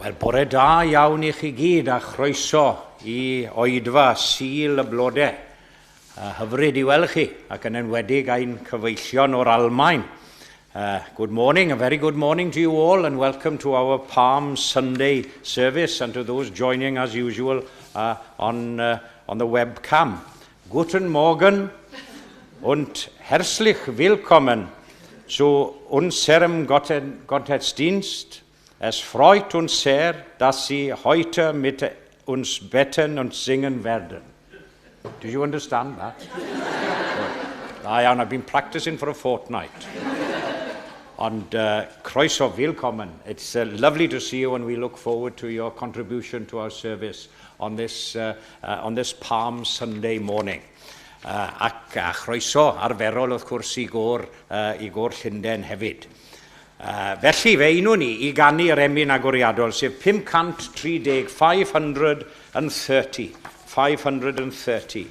Wel, bore da iawn i chi gyd a chroeso i oedfa Sul y Blodau. Hyfryd i weld chi ac yn enwedig ein cyfeillion o'r Almaen. Good morning, a very good morning to you all, and welcome to our Palm Sunday service and to those joining as usual on the webcam. Guten Morgen und herzlich willkommen zu unserem Gottesdienst. Es freut uns sehr, dass Sie heute mit uns beten und singen werden. Do you understand that? I am. I've been practicing for a fortnight. And croeso, willkommen. It's lovely to see you, and we look forward to your contribution to our service on this Palm Sunday morning. Ac a chroeso arferol wrth gwrs i gôr Llundain hefyd. Felly fe unwn ni i ganu'r emyn agoriadol, sef 530, 530, 530.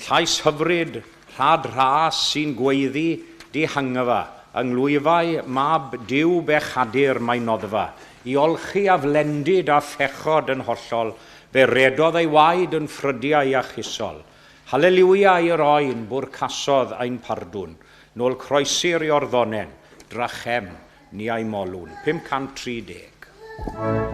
Llais hyfryd, rhad rhas sy'n gweiddi dihangfa, yng nglwyfau mab Duw bechadur mae noddfa, i olchi aflendid a phechod yn hollol, fe redodd ei waed yn ffrydiau a chisol. Haleliwia i'r oen bwrcasodd ein pardwn, nôl croesi'r Iorddonen, drachem ni a'i molwn. 530. Amen.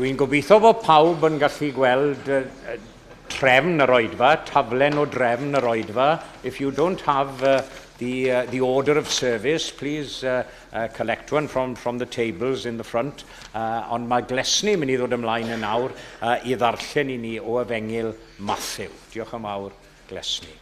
Dwi'n gobeithio bod pawb yn gallu gweld trefn yr oedfa, taflen o drefn yr oedfa. If you don't have the order of service, please collect one from the tables in the front. Ond mae Glesni mynd i ddod ymlaen yn awr i ddarllen i ni o Efengyl Mathew. Diolch yn fawr, Glesni.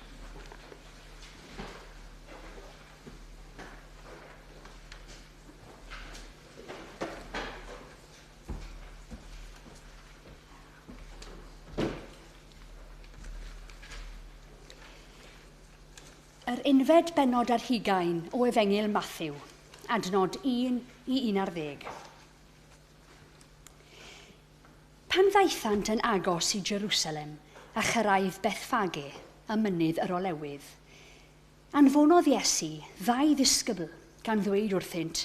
Yr unfed bennod ar hugain o Efengyl Mathew, adnod 1 i 11. Pan ddaethant yn agos i Jerusalem a chyrraedd Bethfage, y mynydd yr olewydd, anfonodd Iesu ddau ddisgybl gan ddweud wrthynt,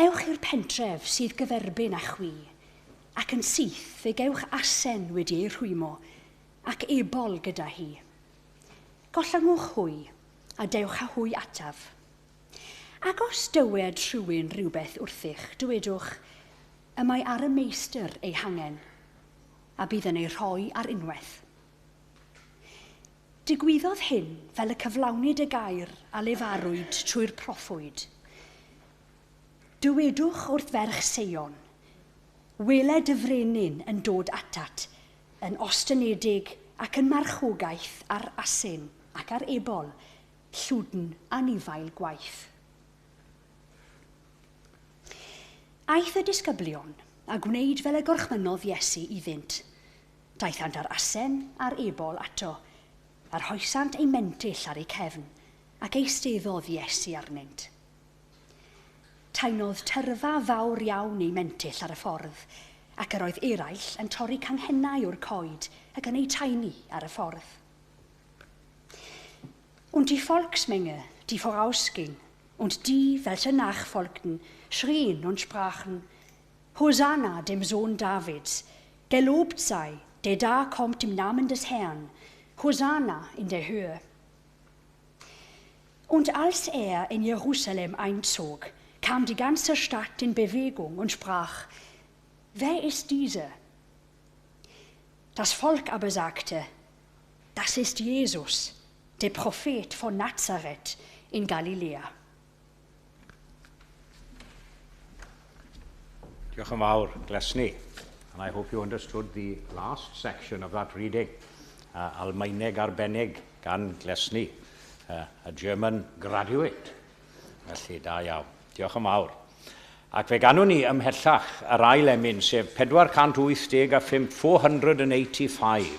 Ewch i'r pentref sydd gyferbyn â chwi, ac yn syth fe gewch asen wedi ei rhwymo, ac ebol gyda hi. Gollyngwch hwy, a dewch â hwy ataf. Ac os dywed rhywun rhywbeth wrthych, dywedwch, y mae ar y meistr ei hangen, a bydd yn ei rhoi ar unwaith. Digwyddodd hyn fel y cyflawnid y gair a lefarwyd trwy'r proffwyd. Dywedwch wrth ferch Seion, wele dy frenin yn dod atat, yn ostynedig ac yn marchogaeth ar asyn ac ar ebol, llwdn anifail gwaith. Aeth y disgyblion a gwneud fel y gorchmynnodd Iesu iddynt. Daethant ar asen a'r ebol ato, a rhoesant eu mentyll ar eu cefn, ac eisteddodd Iesu arnynt. Taenodd tyrfa fawr iawn ei mentyll ar y ffordd, ac yr oedd eraill yn torri canghennau o'r coed ac yn eu taenu ar y ffordd. Und die Volksmenge, die vorausging, und die, welche nachfolgten, schrien und sprachen, Hosanna dem Sohn Davids, gelobt sei, der da kommt im Namen des Herrn, Hosanna in der Höhe. Und als er in Jerusalem einzog, kam die ganze Stadt in Bewegung und sprach, wer ist dieser? Das Volk aber sagte, das ist Jesus, der Prophet von Nazareth in Galiläa. Diolch yn fawr, Glesni. And I hope you understood the last section of that reading. Almaeneg arbennig gan Glesni, a German graduate. Felly, da iawn. Diolch yn fawr. Ac fe ganwn ni ymhellach yr ail emyn, sef 485, 485.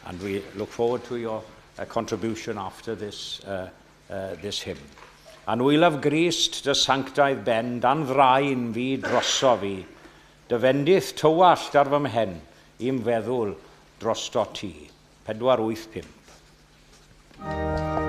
And we look forward to your contribution after this hymn. Anwylaf Grist dy sanctaidd ben, dan ddraen fi droso fi. Dy fendith tywallt ar fy mhen, i'm feddwl drosto ti. 485. Christ,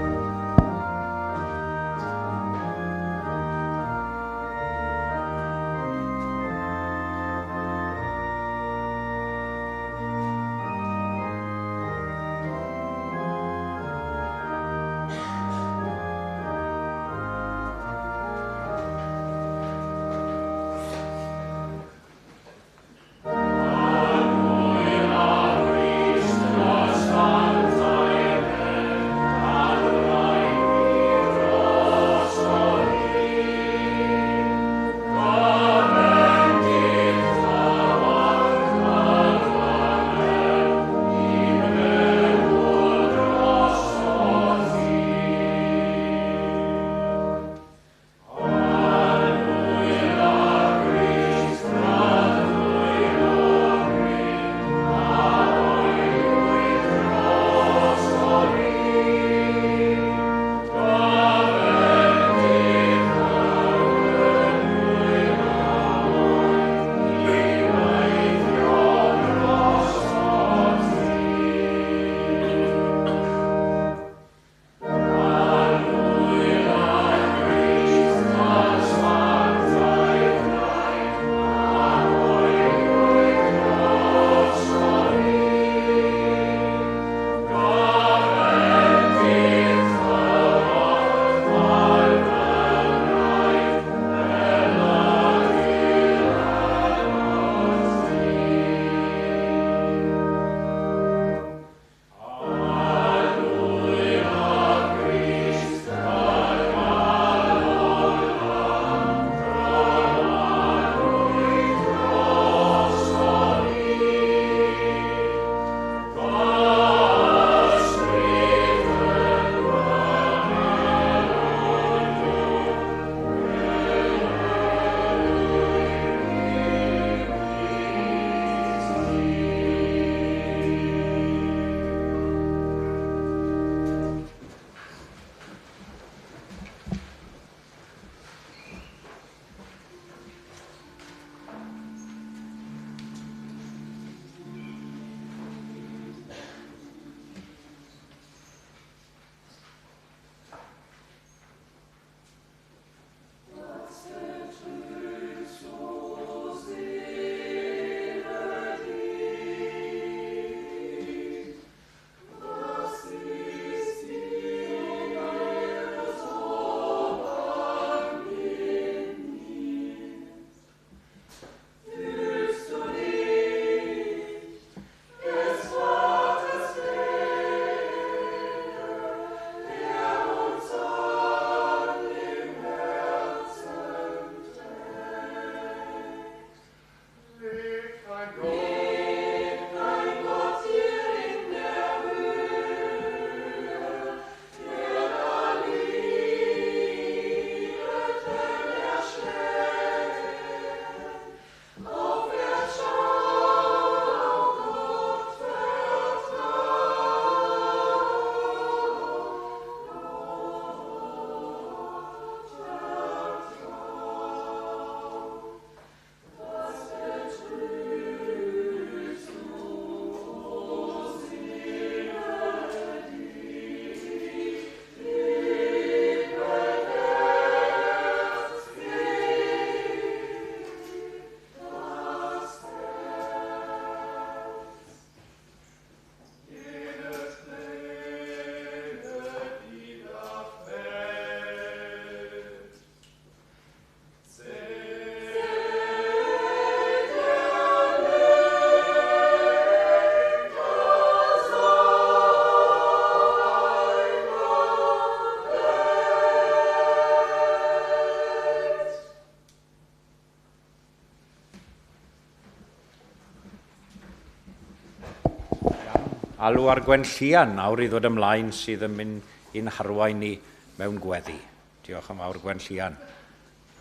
alw ar Gwenllian nawr i ddod ymlaen sydd yn mynd i'n harwain ni mewn gweddi. Diolch yn fawr, Gwenllian.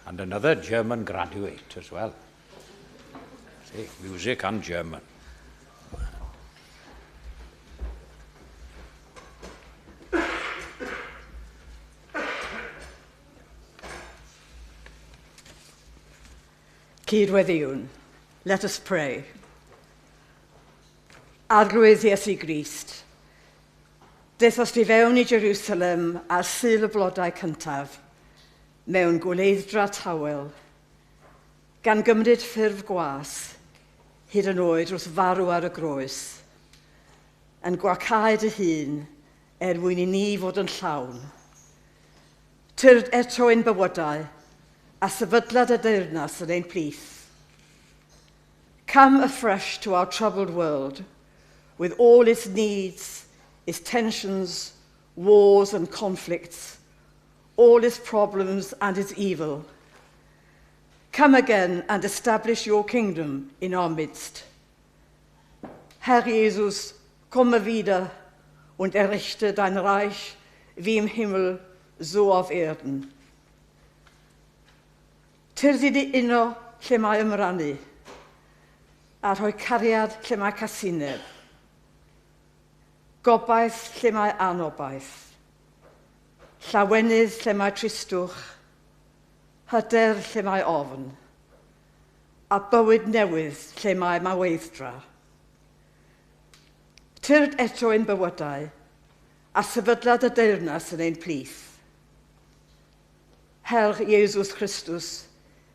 And another German graduate as well. See, music and German. Cydweddïwn. Let us pray. Arglwydd Iesu Grist, daethost i fewn i Jerusalem ar Sul y Blodau cyntaf, mewn gwyleidd-dra tawel, gan gymryd ffurf gwas, hyd yn oed wrth farw ar y groes, yn gwacáu dy hun er mwyn i ni fod yn llawn. Tyrd eto ein bywydau a sefydla dy deyrnas yn ein plith. Come afresh to our troubled world, with all its needs, its tensions, wars and conflicts, all its problems and its evil. Come again and establish your kingdom in our midst. Herr Jesus, komme wieder und errichte dein Reich wie im Himmel, so auf Erden. Tyrd i ni uno lle mae ymrannu, a rhoi cariad lle mae casineb, gobaith lle mae anobaith, llawenydd lle mae tristwch, hyder lle mae ofn, a bywyd newydd lle mae maweidd-dra. Tyrd eto ein bywydau, a sefydla dy deyrnas yn ein plith. Herr Jesus Christus,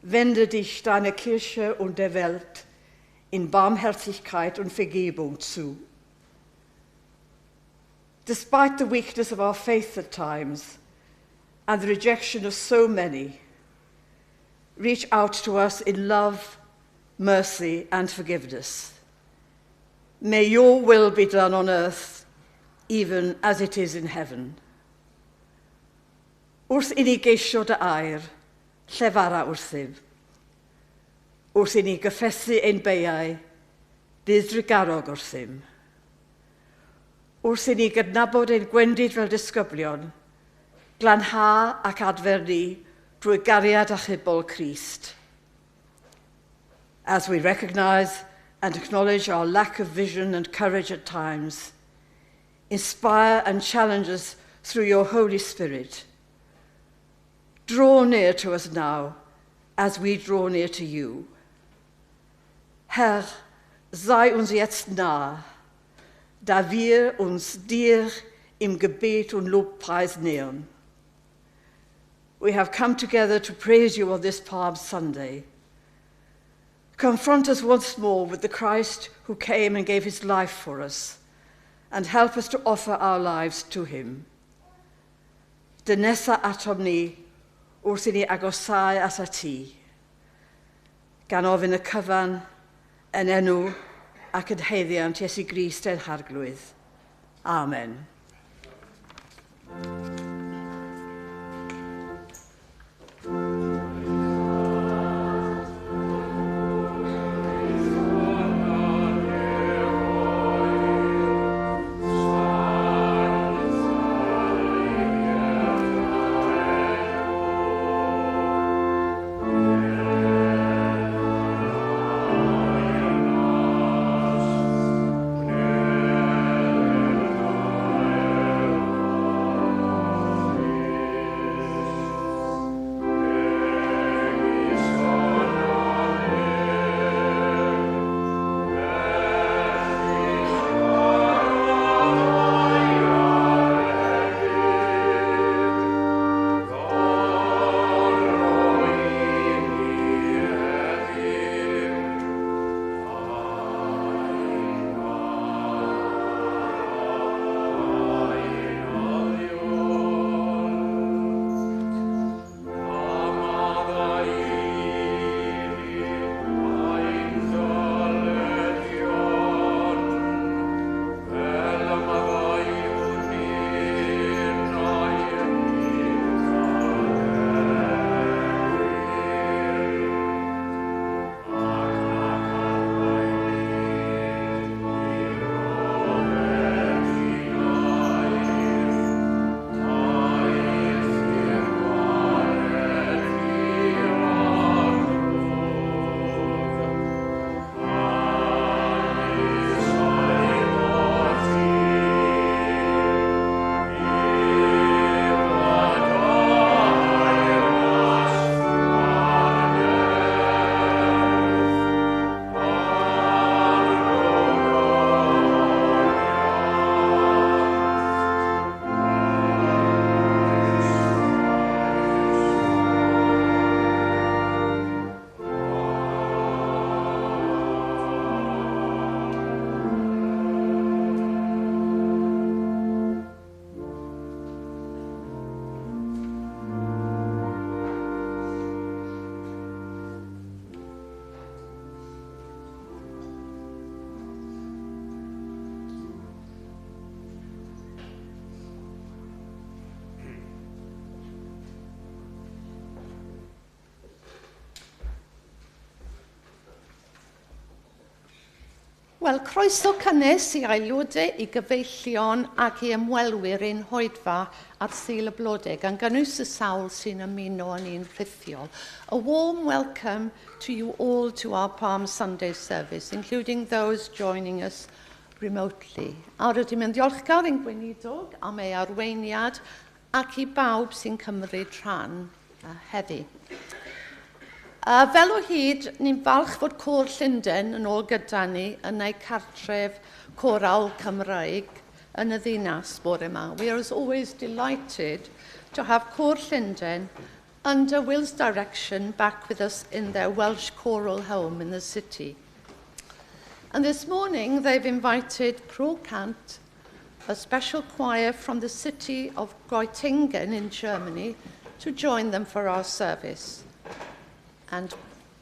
wende dich deiner Kirche und der Welt in Barmherzigkeit und Vergebung zu. Despite the weakness of our faith at times and the rejection of so many, reach out to us in love, mercy, and forgiveness. May your will be done on earth, even as it is in heaven. Wrth i ni geisio dy air, llefara wrthym. Wrth i ni gyffesu ein beiau, bydd drugarog wrthym. Wrth i ni gydnabod ein gwendid fel disgyblion, glanha ac adfer ni drwy gariad achubol Crist. As we recognise and acknowledge our lack of vision and courage at times, inspire and challenge us through your Holy Spirit. Draw near to us now as we draw near to you. Herr, sei uns jetzt nah, da wir uns dir im Gebet und Lobpreis nähern. We have come together to praise you on this Palm Sunday. Confront us once more with the Christ who came and gave his life for us, and help us to offer our lives to him. Dynesa atom ni wrth i ni agosáu atat ti, gan ofyn y cyfan yn enw ac yn haeddiant Iesu Grist ein Harglwydd. Amen. Wel, croeso cynnes i aelodau, i gyfeillion ac i ymwelwyr ein hoedfa ar Sul y Blodau, gan gynnwys y sawl sy'n ymuno yn un rhithiol. A warm welcome to you all to our Palm Sunday service, including those joining us remotely. A rydym yn ddiolchgar i'n gweinidog am ei arweiniad ac i bawb sy'n cymryd rhan heddi. Fel o hyd, ni'n falch fod Côr Llundain yn ôl gyda ni yn ei cartref corawl Cymraeg yn y ddinas bore yma. We are as always delighted to have Côr Llundain under Will's direction back with us in their Welsh choral home in the city. And this morning they've invited Pro Cant, a special choir from the city of Göttingen in Germany, to join them for our service. And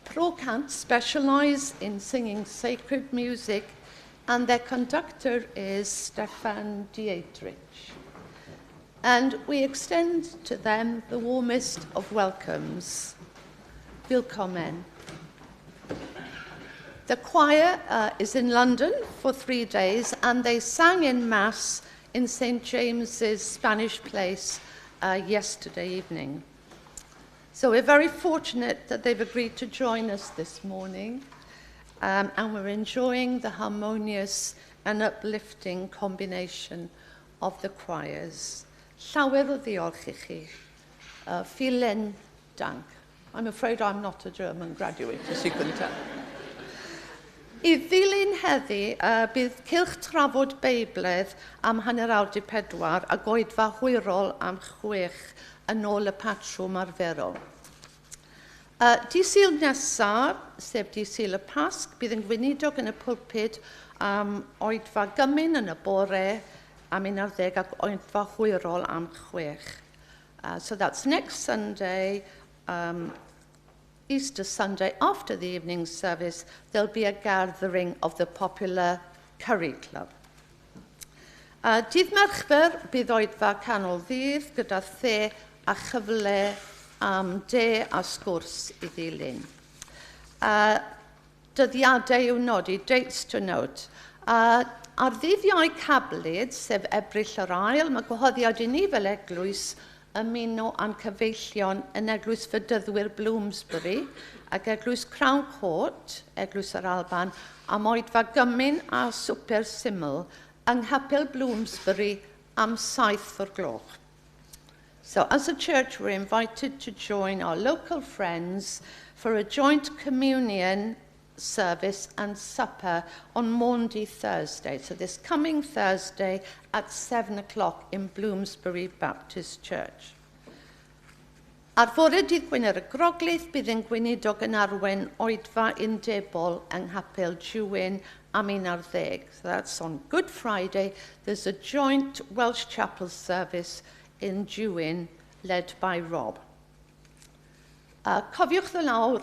Pro Cant specialise in singing sacred music, and their conductor is Stefan Dietrich. And we extend to them the warmest of welcomes. Willkommen. The choir is in London for 3 days, and they sang in Mass in St. James's Spanish Place yesterday evening. So we're very fortunate that they've agreed to join us this morning, and we're enjoying the harmonious and uplifting combination of the choirs. Llawer o ddiolch i chi. Vielen Dank. I'm afraid I'm not a German graduate, as you can tell. I ddilyn heddi, bydd cylch trafod Beibledd am 3:30 ac oedfa hwyrol am 6 yn ôl y patrwm arferol. Dydd Sul nesaf, sef dydd Sul y Pasg, bydd ein gweinidog yn y pulpud am oedfa gymun yn y bore am 11 ac oedfa hwyrol am 6. So that's next Sunday, Easter Sunday, after the evening service, there'll be a gathering of the popular Curry Club. Dydd Mercher, bydd oedfa canol ddydd gyda the a chyfle am de a sgwrs i ddilyn. Dyddiadau i'w nodi, dates to note. Ar ddydd Iau Cablyd, sef Ebrill yr ail, mae gwahoddiad i ni fel eglwys ymuno â'n cyfeillion yn Eglwys Fedyddwyr Bloomsbury ac Eglwys Crown Court, Eglwys yr Alban, am oedfa gymun a swper syml yng Nghapel Bloomsbury am 7 o'r gloch. So as a church, we're invited to join our local friends for a joint communion service and supper on Maundy Thursday. So this coming Thursday at 7 o'clock in Bloomsbury Baptist Church. Ar fore dydd Gwener y Groglith, bydd ein gweinidog yn arwain oedfa undebol yng Nghapel Dewin am 11. So that's on Good Friday. There's a joint Welsh Chapel service in Dewin led by Rob. Cofiwch ddod lawr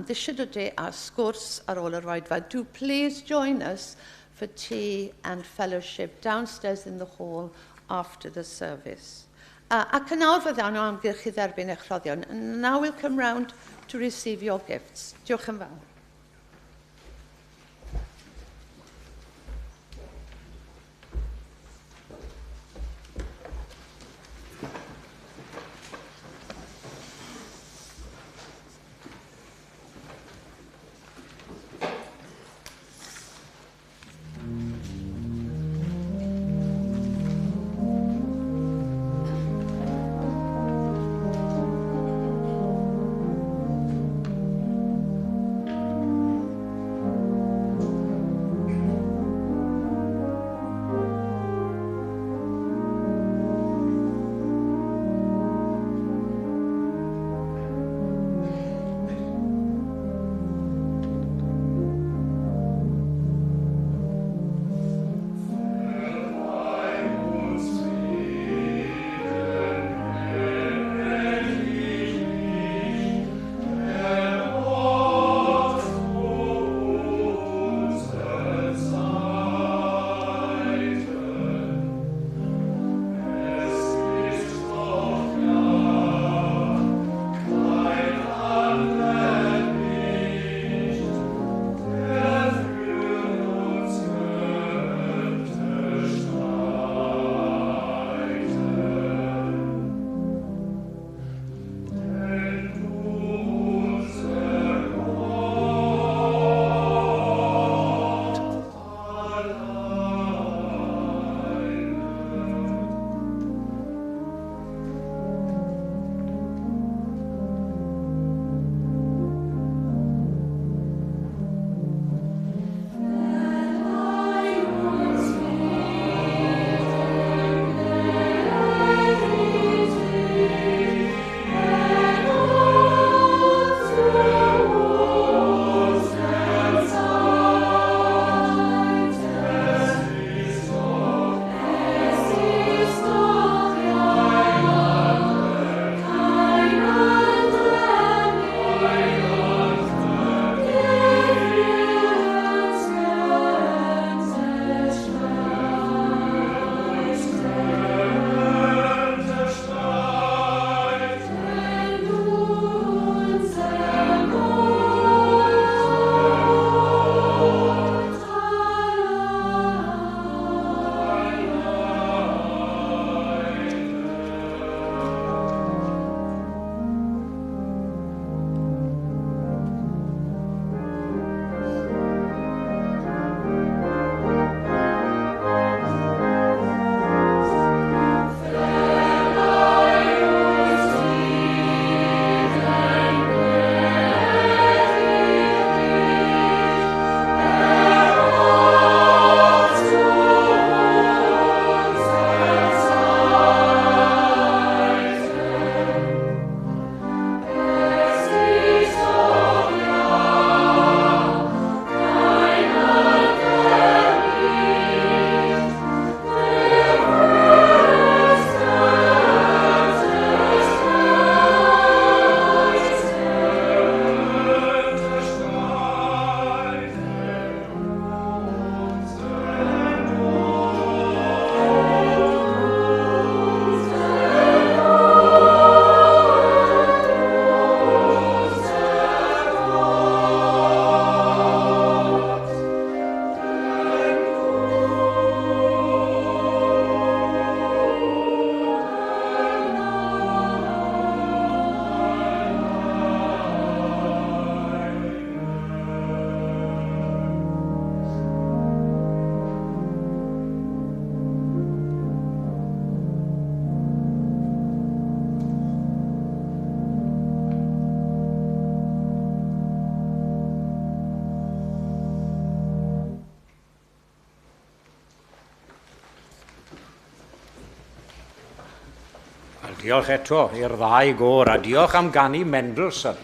ddisied o de a sgwrs ar ôl yr oedfa. Do please join us for tea and fellowship downstairs in the hall after the service. Ac yn awr fyddan nhw amgylch i dderbyn eich rhoddion. And now we'll come round to receive your gifts. Diolch yn fawr. Diolch eto i'r ddau gôr a diolch am ganu Mendelssohn.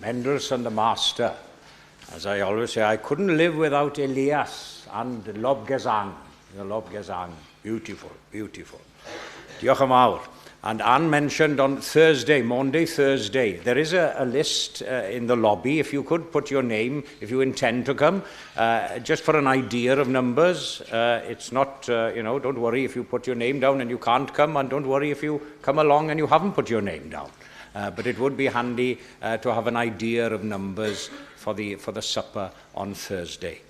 Mendelssohn the Master. As I always say, I couldn't live without Elias and Lobgesang. The Lobgesang. Beautiful, beautiful. Diolch yn fawr. And Anne mentioned on Thursday, Maundy Thursday, there is a list in the lobby. If you could put your name, if you intend to come, just for an idea of numbers. It's not, don't worry if you put your name down and you can't come, and don't worry if you come along and you haven't put your name down. But it would be handy to have an idea of numbers for the supper on Thursday.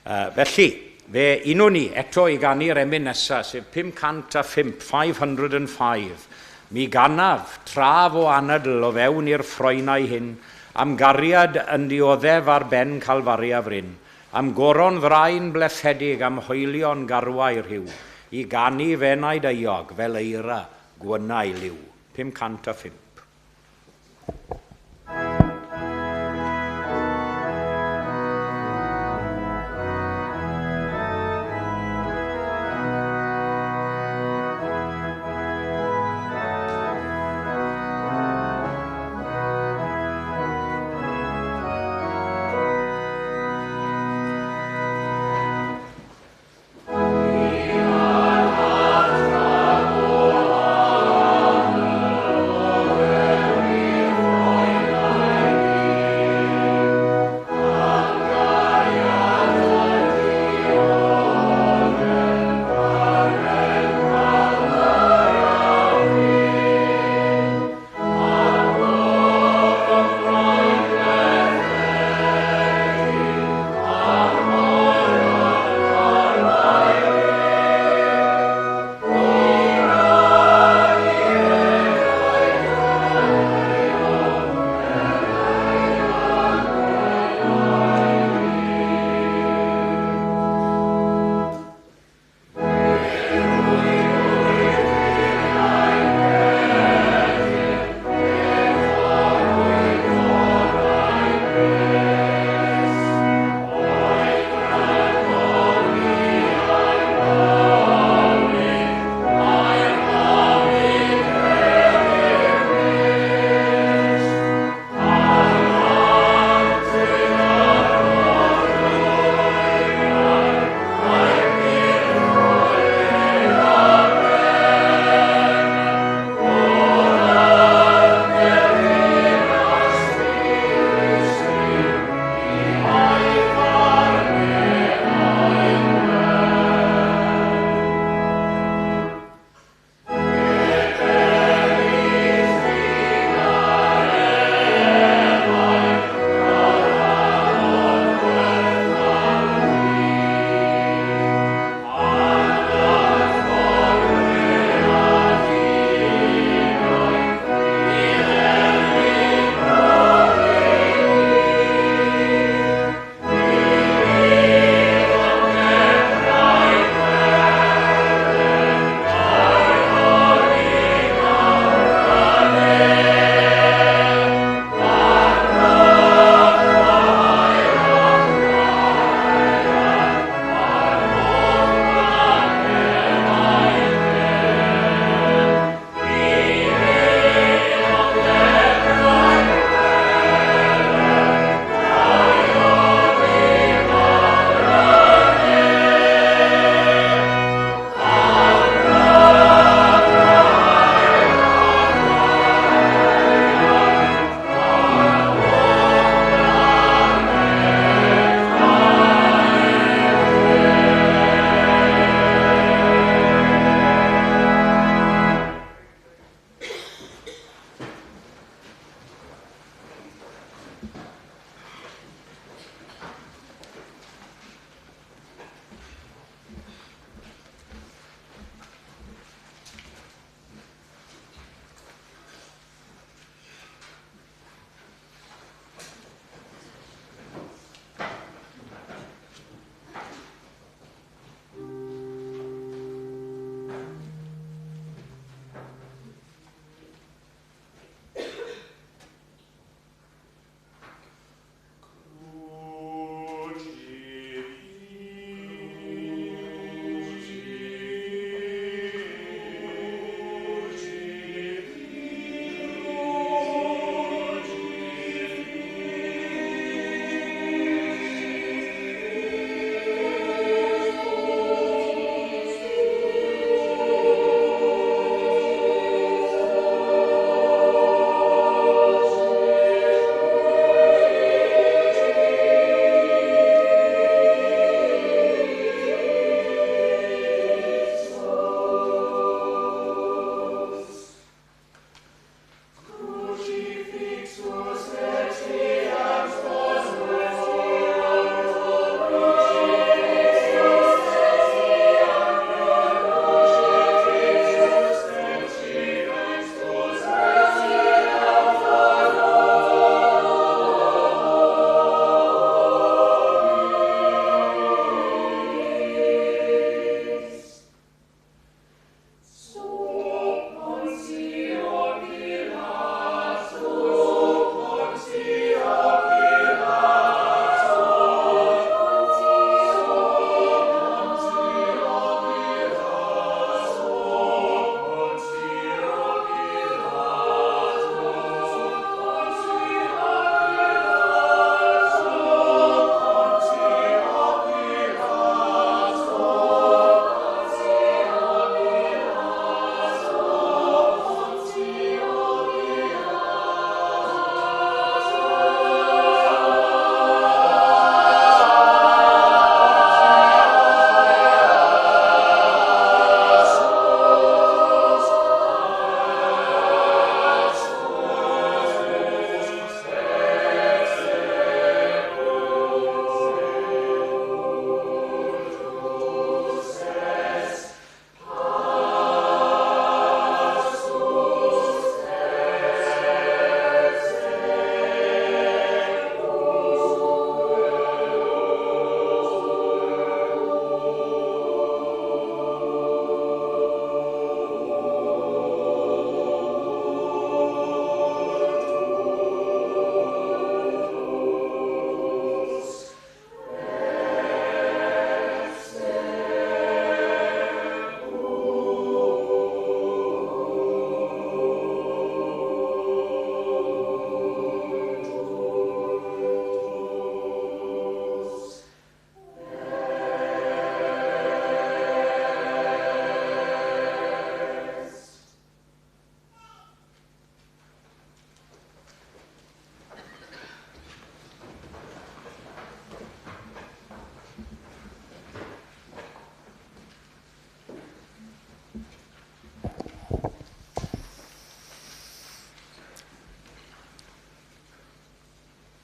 Felly, fe unwn ni eto i ganu'r emyn nesaf, sef 505, 505. Mi ganaf, tra fo anadl o fewn i'r ffroenau hyn, am gariad yn dioddef ar ben Calfaria fryn, am goron ddrain blethedig, am hoelion garwau rhyw, i ganu f'enaid euog fel eira gwynnau liw. 505.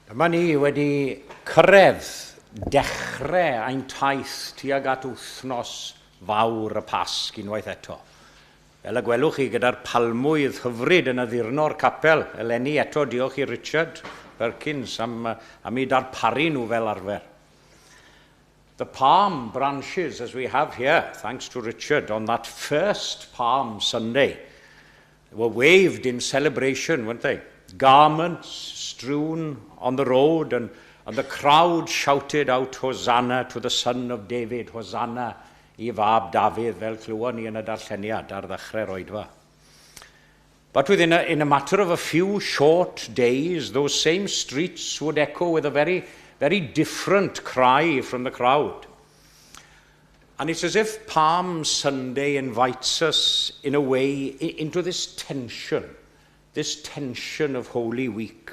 Dyma ni wedi cyrraedd dechrau ein taith tuag at wythnos fawr y Pasg unwaith eto. Fel y gwelwch chi gyda'r palmwydd hyfryd yn addurno'r capel, eleni eto diolch i Richard Perkins am ei darparu nhw fel arfer. The palm branches, as we have here, thanks to Richard, on that first Palm Sunday, were waved in celebration, weren't they? Garments strewn on the road, and the crowd shouted out, "Hosanna to the Son of David, Hosanna i fab Dafydd," fel clywon ni yn y darlleniad ar ddechrau'r oedfa. But in a matter of a few short days, those same streets would echo with a very, very different cry from the crowd. And it's as if Palm Sunday invites us, in a way, into this tension of Holy Week.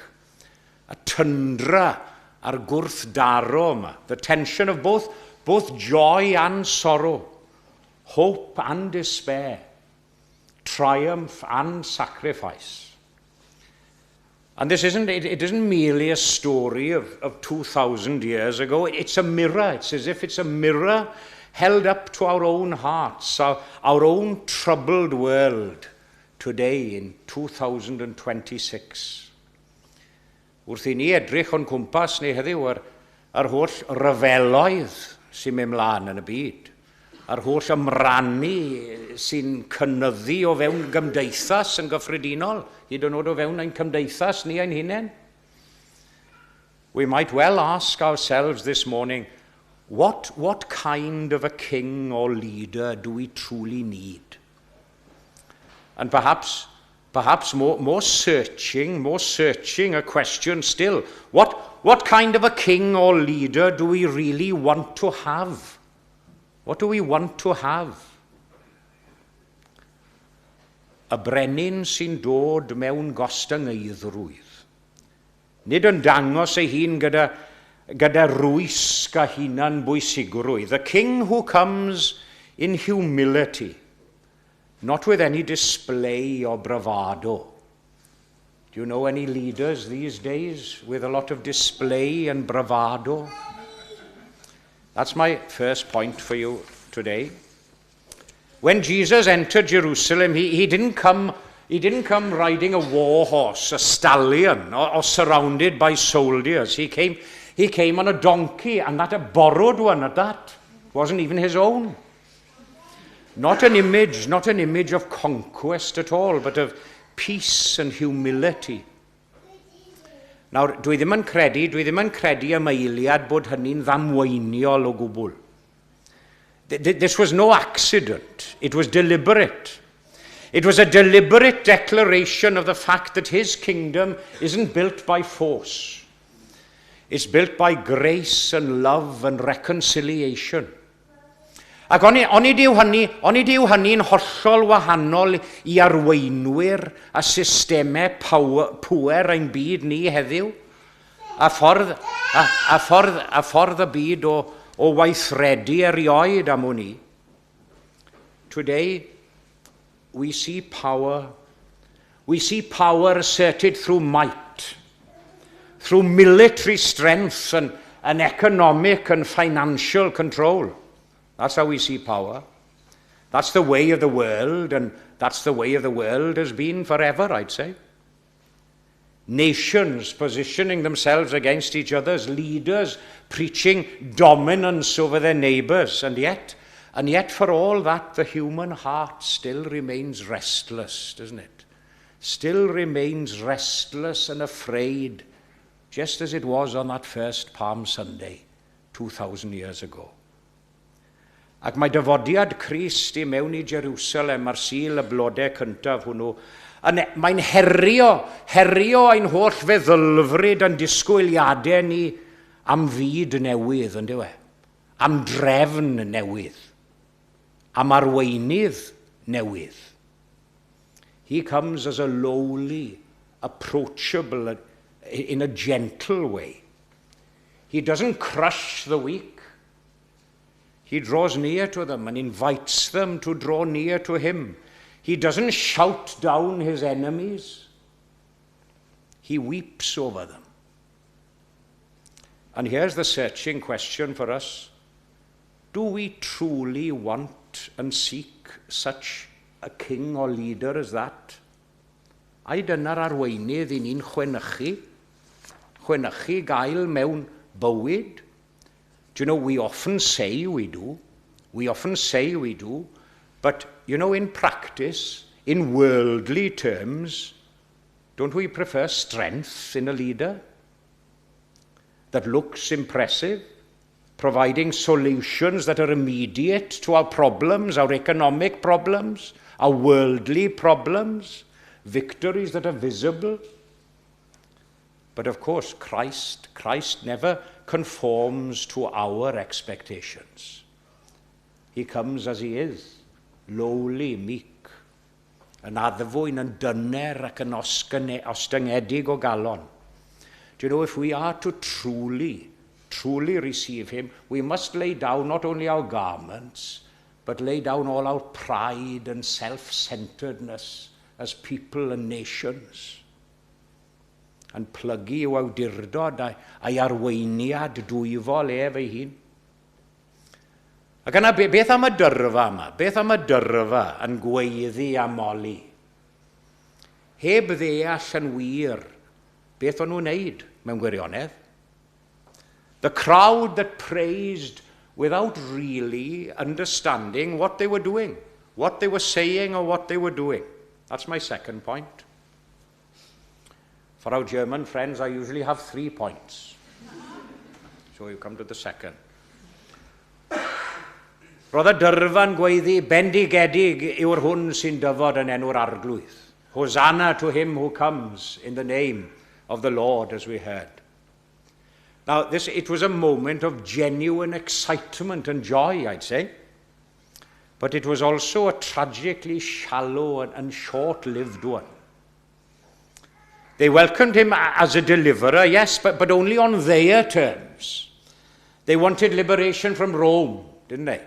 Y tyndra a'r gwrthdaro yma. The tension of both joy and sorrow, hope and despair, triumph and sacrifice. And this isn't, it, it isn't merely a story of 2,000 years ago. It's a mirror. It's as if it's a mirror held up to our own hearts, our own troubled world today in 2026. Wrth i ni edrych o'n cwmpas ni heddiw yr holl ryfeloedd sy'n mynd mlaen yn y byd, yr holl ymrannu sy'n cynyddu o fewn gymdeithas yn gyffredinol, hyd yn oed o fewn ein cymdeithas ni ein hunain. We might well ask ourselves this morning, what kind of a king or leader do we truly need? And perhaps more searching a question still. What kind of a king or leader do we really want to have? What do we want to have? Y brenin sy'n dod mewn gostyngeiddrwydd. Nid yn dangos ei hun gyda rwysg a hunan bwysigrwydd. The king who comes in humility, not with any display or bravado. Do you know any leaders these days with a lot of display and bravado? That's my first point for you today. When Jesus entered Jerusalem, he didn't come riding a war horse, a stallion, or surrounded by soldiers. He came on a donkey, and that a borrowed one at that. It wasn't even his own. Not an image of conquest at all, but of peace and humility. Nawr, dwi ddim yn credu am eiliad bod hynny'n ddamweiniol o gwbl. This was no accident. It was deliberate. It was a deliberate declaration of the fact that his kingdom isn't built by force. It's built by grace and love and reconciliation. Ac onid yw hynny'n hollol wahanol i arweinwyr a systemau pŵer ein byd ni heddiw? A ffordd y byd o weithredu erioed am wn i. Today, we see power. We see power asserted through might, through military strength and economic and financial control. That's how we see power. That's the way of the world, and that's the way of the world has been forever, I'd say. Nations positioning themselves against each other, leaders preaching dominance over their neighbors, and yet for all that, the human heart still remains restless, doesn't it? Still remains restless and afraid, just as it was on that first Palm Sunday 2,000 years ago. Ac mae dyfodiad Crist i mewn i Jerusalem ar Sul y Blodau cyntaf hwnnw, yn, mae'n herio ein holl feddylfryd a'n disgwyliadau ni am fyd newydd, on'd yw e? Am drefn newydd. Am arweinydd newydd. He comes as a lowly, approachable, in a gentle way. He doesn't crush the weak. He draws near to them and invites them to draw near to him. He doesn't shout down his enemies. He weeps over them. And here's the searching question for us. Do we truly want and seek such a king or leader as that? Ai dyna'r arweinydd i ni'n chwenychu gael mewn bywyd? Do you know, we often say we do. We often say we do. But, in practice, in worldly terms, don't we prefer strength in a leader that looks impressive, providing solutions that are immediate to our problems, our economic problems, our worldly problems, victories that are visible? But of course, Christ never conforms to our expectations. He comes as he is, lowly, meek, yn addfwyn, yn dyner ac yn ostyngedig o galon. Do you know, if we are to truly, truly receive him, we must lay down not only our garments, but lay down all our pride and self-centeredness as people and nations. Yn plygu i'w awdurdod a'i arweiniad dwyfol ef ei hun. Ac yna, beth am y dyrfa yma? Beth am y dyrfa yn gweiddi a moli? Heb ddeall yn wir beth o'n nhw'n wneud mewn gwirionedd. The crowd that praised without really understanding what they were doing, what they were saying or what they were doing. That's my second point. For our German friends, I usually have 3 points. So you come to the second. Roedd y dyrfa'n gweiddi, bendigedig yw'r hwn sy'n dyfod yn enw'r Arglwydd. Hosanna to him who comes in the name of the Lord, as we heard. Now, it was a moment of genuine excitement and joy, I'd say. But it was also a tragically shallow and short-lived one. They welcomed him as a deliverer, yes, but only on their terms. They wanted liberation from Rome, didn't they?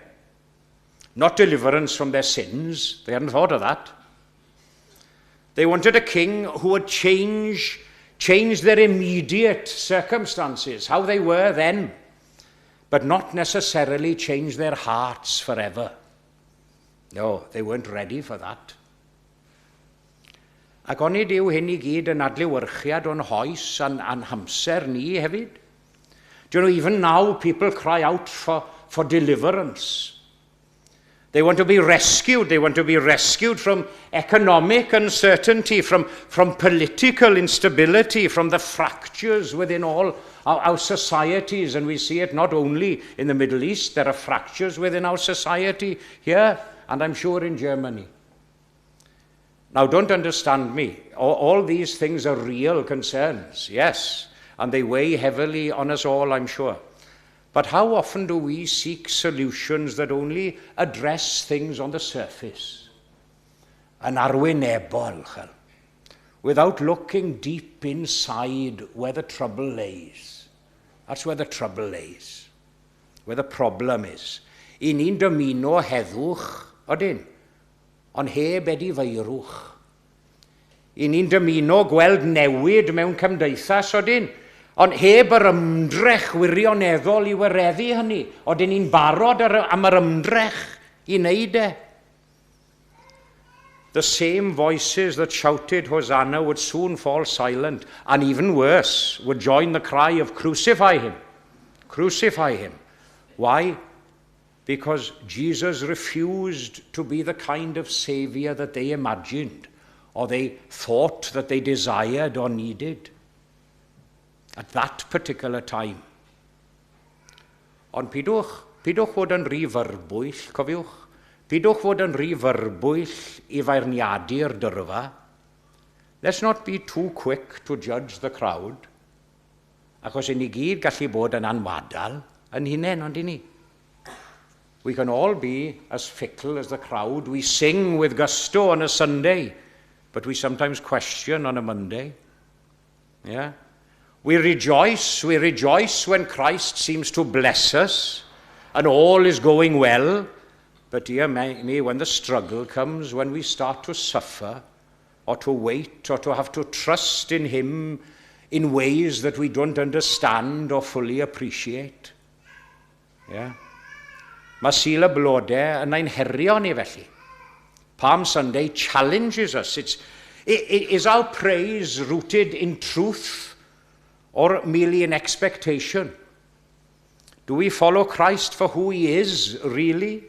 Not deliverance from their sins. They hadn't thought of that. They wanted a king who would change their immediate circumstances, how they were then, but not necessarily change their hearts forever. No, they weren't ready for that. Ac onid yw hyn i gyd yn adlewyrchiad o'n hoes a'n hamser ni hefyd? Do you know, even now people cry out for deliverance. They want to be rescued. They want to be rescued from economic uncertainty, from political instability, from the fractures within all our societies. And we see it not only in the Middle East, there are fractures within our society here, and I'm sure in Germany. Now, don't understand me. All these things are real concerns, yes, and they weigh heavily on us all, I'm sure. But how often do we seek solutions that only address things on the surface? Yn arwynebol, chel, without looking deep inside where the trouble lays. That's where the trouble lays, where the problem is. I ni'n dymuno heddwch, odyn, ond heb edifeirwch. I ni'n dymuno gweld newid mewn cymdeithas, odyn, ond heb yr ymdrech wirioneddol i wireddu hynny. Odyn ni'n barod am yr ymdrech i wneud e. The same voices that shouted Hosanna would soon fall silent, and even worse, would join the cry of crucify him, crucify him. Why? Because Jesus refused to be the kind of saviour that they imagined, or they thought that they desired or needed at that particular time. Ond pidwch fod yn rhy fyrbwyll, cofiwch. Pidwch fod yn rhy fyrbwyll i feirniadu'r dyrfa. Let's not be too quick to judge the crowd. Achos i ni gyd gallu bod yn anwadal yn hunain, ond i ni. We can all be as fickle as the crowd. We sing with gusto on a Sunday, but we sometimes question on a Monday. Yeah? We rejoice when Christ seems to bless us and all is going well. But dear me, when the struggle comes, when we start to suffer or to wait or to have to trust in him in ways that we don't understand or fully appreciate. Yeah. Mae Sul y Blodau yn ein herio ni felly. Palm Sunday challenges us. Is our praise rooted in truth or merely in expectation? Do we follow Christ for who he is, really,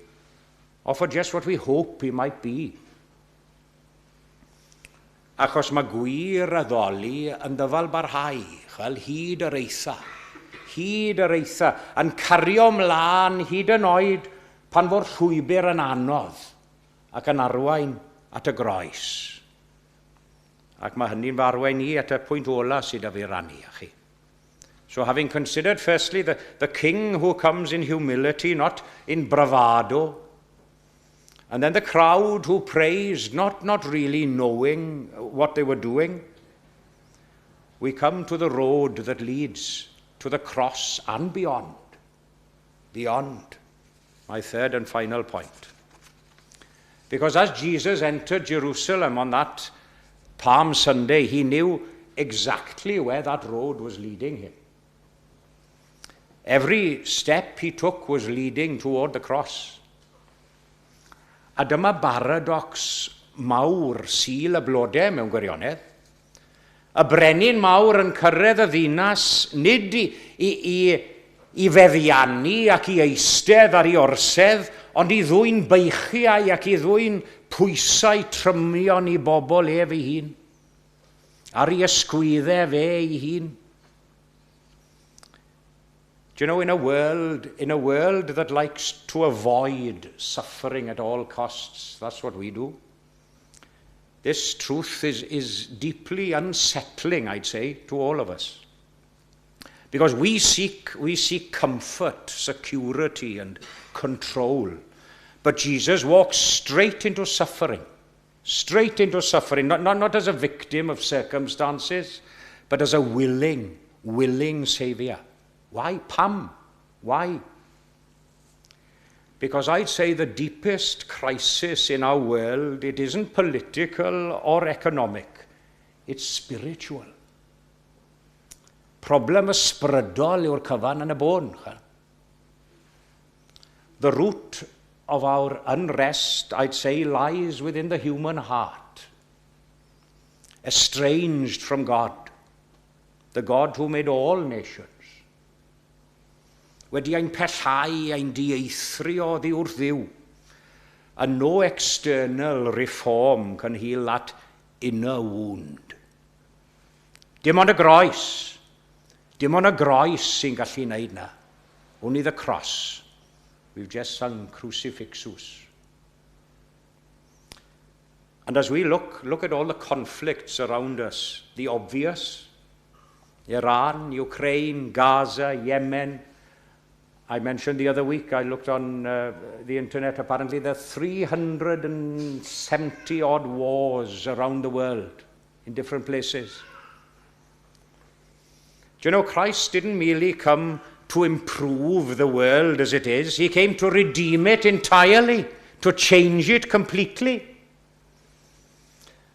or for just what we hope he might be? Achos mae gwir addoli yn ddyfal barhau, chwel, hyd yr eitha. Hyd yr eitha, yn cario mlaen hyd yn oed pan fo'r llwybr yn anodd ac yn arwain at y groes. Ac mae hynny'n fy arwain i at y pwynt ola sydd â fi rannu â chi. So having considered firstly the king who comes in humility, not in bravado, and then the crowd who praised, not really knowing what they were doing, we come to the road that leads to the cross and beyond. Beyond. My third and final point. Because as Jesus entered Jerusalem on that Palm Sunday, he knew exactly where that road was leading him. Every step he took was leading toward the cross. A dyma paradox mawr Sul y Blodau mewn gwirionedd. Y brenin mawr yn cyrraedd y ddinas nid i feddiannu ac i eistedd ar ei orsedd, ond i ddwyn beichiau ac i ddwyn pwysau trymion i bobl ef ei hun. Ar ei ysgwyddau fe ei hun. Do you know, in a world that likes to avoid suffering at all costs, that's what we do. This truth is deeply unsettling, I'd say, to all of us. Because we seek comfort, security, and control. But Jesus walks straight into suffering. Straight into suffering, not as a victim of circumstances, but as a willing, willing Saviour. Why? Pam? Why? Because I'd say the deepest crisis in our world, it isn't political or economic, it's spiritual. Problem ysbrydol yw'r cyfan yn y bôn. The root of our unrest, I'd say, lies within the human heart, estranged from God, the God who made all nations. Wedi ein pellhau, ein dieithrio oddi wrth Dduw. And no external reform can heal that inner wound. Dim ond y groes. Dim ond y groes sy'n gallu wneud na. Only the cross. We've just sung Crucifixus. And as we look at all the conflicts around us, the obvious, Iran, Ukraine, Gaza, Yemen. I mentioned the other week, I looked on the internet, apparently there are 370 odd wars around the world in different places. Do you know, Christ didn't merely come to improve the world as it is, he came to redeem it entirely, to change it completely.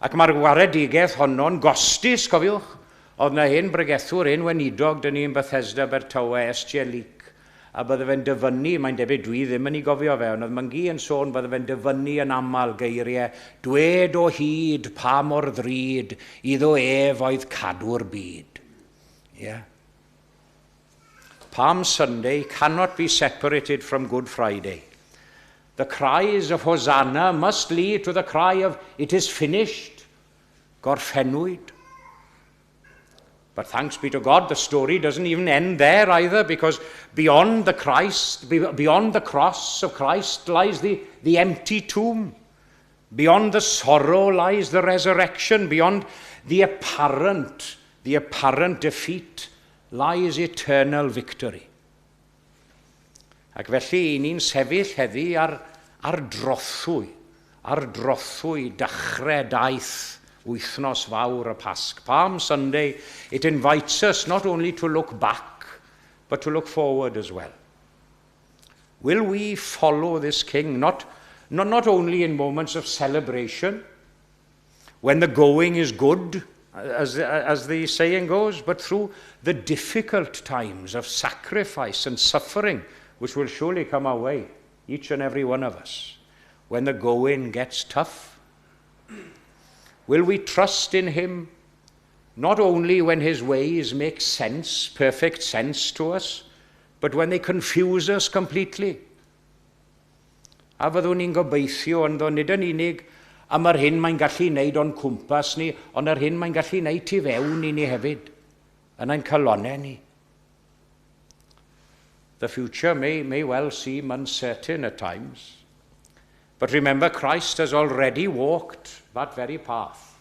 Ac mae'r waredigaeth honno'n gostus, cofiwch. Oedd na hen bregethwr, hen weinidog, dyn ni yn Bethesda Abertawe, S.J. Leake, a bydde fe'n dyfynnu, mae'n debyg dwi ddim yn ei gofio fe, ond oedd mam-gu yn sôn bydde fe'n dyfynnu yn aml geiriau, "Dwed o hyd pa mor ddrud iddo ef oedd cadw'r byd." Yeah. Palm Sunday cannot be separated from Good Friday. The cries of Hosanna must lead to the cry of "It is finished." Gorffennwyd. But thanks be to God, the story doesn't even end there either, because beyond the cross of Christ lies the empty tomb. Beyond the sorrow lies the resurrection. Beyond the apparent defeat lies eternal victory. Ac felly, i ni'n sefyll heddi ar drothwy dechrau daith wythnos fawr y Pasg. Palm Sunday, it invites us not only to look back, but to look forward as well. Will we follow this king, not only in moments of celebration, when the going is good as the saying goes, but through the difficult times of sacrifice and suffering, which will surely come our way, each and every one of us, when the going gets tough? Will we trust in him not only when his ways make sense, perfect sense to us, but when they confuse us completely? A fyddwn ni'n gobeithio ynddo nid yn unig am yr hyn mae'n gallu wneud o'n cwmpas ni, ond yr hyn mae'n gallu wneud tu fewn i ni hefyd, yn ein calonnau ni. The future may well seem uncertain at times, but remember, Christ has already walked that very path.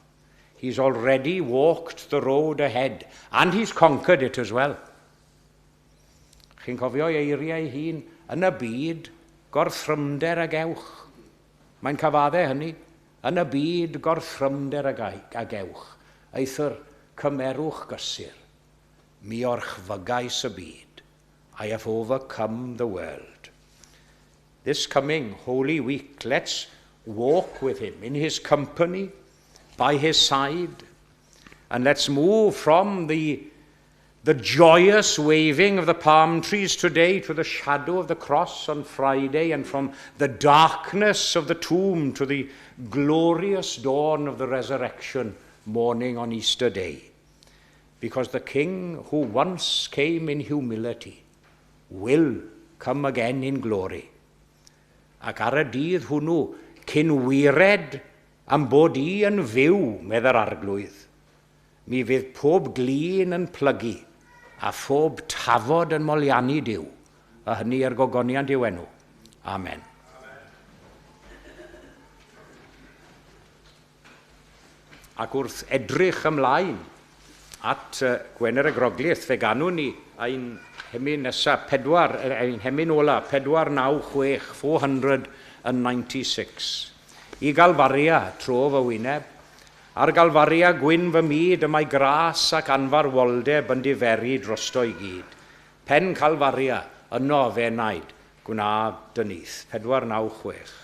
He's already walked the road ahead, and he's conquered it as well. Chi'n cofio eiriau ei hun yn y byd gorthrymder a gewch. Mae'n cyfadde hynny. Yn y byd gorthrymder a gewch. Eithr cymerwch gysur. Mi orchfygais y byd. I have overcome the world. This coming Holy Week, let's walk with him in his company, by his side, and let's move from the joyous waving of the palm trees today to the shadow of the cross on Friday, and from the darkness of the tomb to the glorious dawn of the resurrection morning on Easter Day. Because the King who once came in humility will come again in glory. Ac ar y dydd hwnnw, cyn wired am bod i yn fyw, medd yr Arglwydd, mi fydd pob glin yn plygu a phob tafod yn moliannu Duw, a hynny er gogoniant i'w enw. Amen. Ac wrth edrych ymlaen at Gwener y Groglith, fe ganwn ni ein hemyn nesaf, pedwar, ein hemyn ola, 496, 496. I Galfaria, trof fy wyneb, ar Galfaria gwyn fy myd, y mae gras ac anfarwoldeb yn diferu drosto i gyd. Pen Calfaria, yno fe enaid, gwna dy nyth. 496.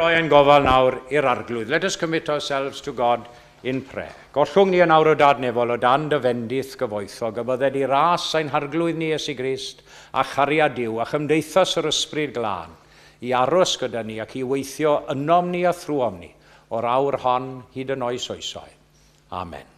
roi ein gofal nawr i'r Arglwydd. Let us commit ourselves to God in prayer. Gollwng ni yn awr, O Dad nefol, o dan dy fendith gyfoethog, y bydded i ras ein Harglwydd ni Iesu Grist a chariad Duw a chymdeithas yr Ysbryd Glân i aros gyda ni ac i weithio ynom ni a thrwom ni o'r awr hon hyd yn oes oesoedd. Amen.